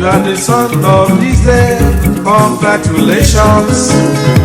You are the son of this day. Congratulations.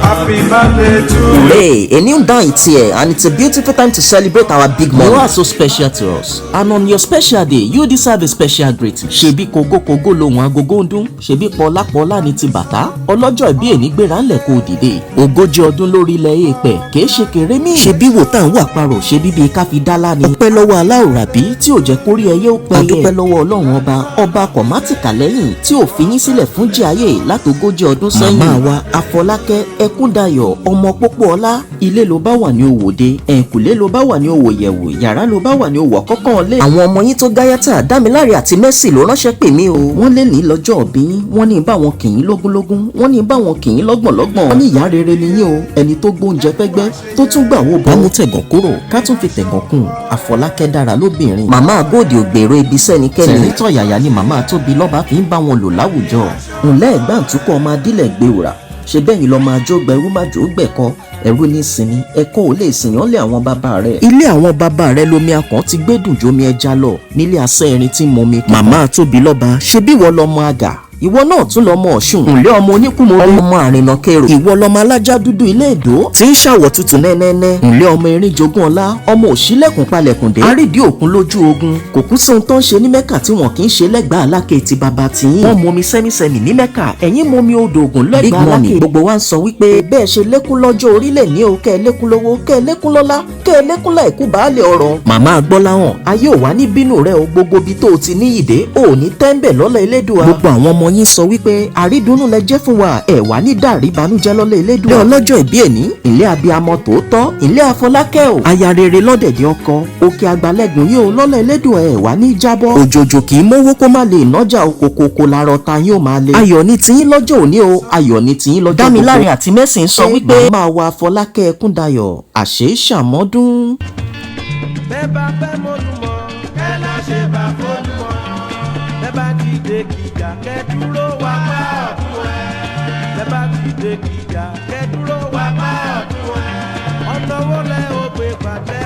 Happy birthday to you. Hey, a new dawn is here and it's a beautiful time to celebrate our big mommy. You are so special to us, and on your special day, you deserve a special greeting. Ṣebí kògókògó lohùn agogo ń dún, ṣebí pọlápọlá ní ti bàtá, ọlọ́jọ́ ìbí èní gbéra ńlẹ̀ kó dìde. 40 ọdún lórí ilẹ̀ èèpẹ̀ kìí ṣe kéré mí. Ṣebí wò tá à ń wà parọ̀, ṣebí bíi ká fi dálá ni. Ọpẹ́ lọ́wọ́ aláòràbí tí ò jẹ́ kórí ẹyẹ ó pẹ́yẹ. Adúpẹ́ lọ́wọ́ Ọlọ́run ọba, ọba kọ̀mátìkà lẹ́yìn tí ò fi yín sílẹ̀ fún jí ayé látogójì ọdún sẹ́yìn. Màmá wa Afọlákẹ́ Ẹkúndayọ̀ ọmọ Pópóọlá, ilé ló bá wà ní òwòde, ẹ̀ǹkùlé ló bá wà ní òwò yẹ̀wò, yàrá ló bá wà ní òwò kọ́kàn lé. Àwọn ọmọ yín tó gáyàtà, Dámiláre àti Mercy ló ránṣẹ́ pè mí o. Wọ́n lé ní lọ́jọ́ òbí yín, wọ́n ní bá wọn kì í lógúnlógún, wọ́n ní bá wọn kì í lọ́gbọ̀nlọ́gbọ̀n. Wọ́n ní ìyá rere ni yín o, ẹni tó gbóúnjẹ fẹ́gbẹ́ tó tún gbà wó bọ́. Bámú tẹ̀gàn kúrò ká tún fi tẹ̀gàn kún, Àfọlákẹ́ dára lóbìnrin. Màmá Góòdì ògbèrò ibi sẹ́nikẹ́ni. Tẹ̀rítọ̀ yàyà ni màmá Tóbi lọ́ba fi ń bá wọn lò láwùjọ. Ǹlẹ́ ẹ̀gbáǹtúkọ̀ ọmọ adílẹ̀ gbéwòrà ṣe bẹ́yìn lọ́ọ́ máa jó gbẹrú má jó gbẹ̀kọ, ẹrú ní sinmi ẹ̀kọ́ ò lè sìyàn lé àwọn bàbá rẹ̀. Ilé àwọn bàbá rẹ̀ lomi akàn ti gbé dùn jómi ẹja lọ nílé asẹ́ erin tí mọmi. Màmá Tóbi lọ́ba, ṣe bí wọ́n lọ́mọ àgà, ìwọ náà tún lọmọ Ọ̀ṣun, ǹlẹ́ ọmọ oníkùmọ̀, ọmọ àrìnà kérò, ìwọ lọmọ alájá dúdú ilé èdò tí ń ṣàwọ̀ tutù nẹ́nẹ́nẹ́, ǹlẹ́ ọmọ erin jogún ọlá, ọmọ òṣìlẹ̀kùn palẹ̀kùndé, àrídìí òkun lójú ogun, kò kú sí ohun tó ń ṣe ní Mẹ́kà tí wọ́n kì í ṣe lẹ́gbàá aláké ti bàbá tiyín. Wọ́n momi sẹ́mísẹ́mì ní Mẹ́kà, ẹ̀yin momi odò Ògùn lẹ́gbàá aláké. Gbogbo wa ń sọ wípé bẹ́ẹ̀ ṣe lékún lọ́jọ́ orílẹ̀ ní o, kẹ́ ẹ lékún lówó, kẹ́ ẹ lékún lọ́lá, kẹ́ ẹ lékún láìkú baálé ọ̀rọ̀. Màmá Gbọ́láhàn, ayé ò wá ní bínú rẹ o, gbogbo ibi tó o ti níyì dé ò ní tẹ́ńbẹ̀ lọ́lá Elédùà. Gbogbo àwọn ọmọ yín sọ wípé àrídùnnú lẹ jẹ́ fún wa, ẹ̀ wá ní dàrí ìbànújẹ́ lọ́lá Elédùà. Ilé ọlọ́jọ́ ìbí èní, ilé abiyamọ tòótọ́, ilé Afọlákẹ́ o, aya rere lọ́dẹ̀dẹ̀ ọkọ, òkè àgbàlẹ́gùn yìí o lọ́lá Elédùà, ẹ̀ wá ní jábọ́. Òjòjò kì í mówó kó má lè nájà o, kòkòkò làrọ̀ ta yín ó máa le. Ayọ̀ ní tiyín lọ́jọ́ òní o, ayọ̀ ní tiyín lọ́jọ́ gbogbo. Dámiláre àti Mercy ń sọ wípé màmá wa Afọlákẹ́ Ẹkúndayọ̀, àṣẹ ṣàmọ́dún. Bẹ́ẹ̀ bá fẹ́ mọ́lúmọ́, kẹ́ lọ ṣe bá fọ́lùmọ́. Bẹ́ẹ̀ bá dìde kìjà, kẹ́ dúró wá pa ọ̀tún ẹ̀. Bẹ́ẹ̀ bá dìde kìjà, kẹ́ dúró wá pa ọ̀tún ẹ̀. Ọ̀nà wo lẹ ó gbé pàtẹ́.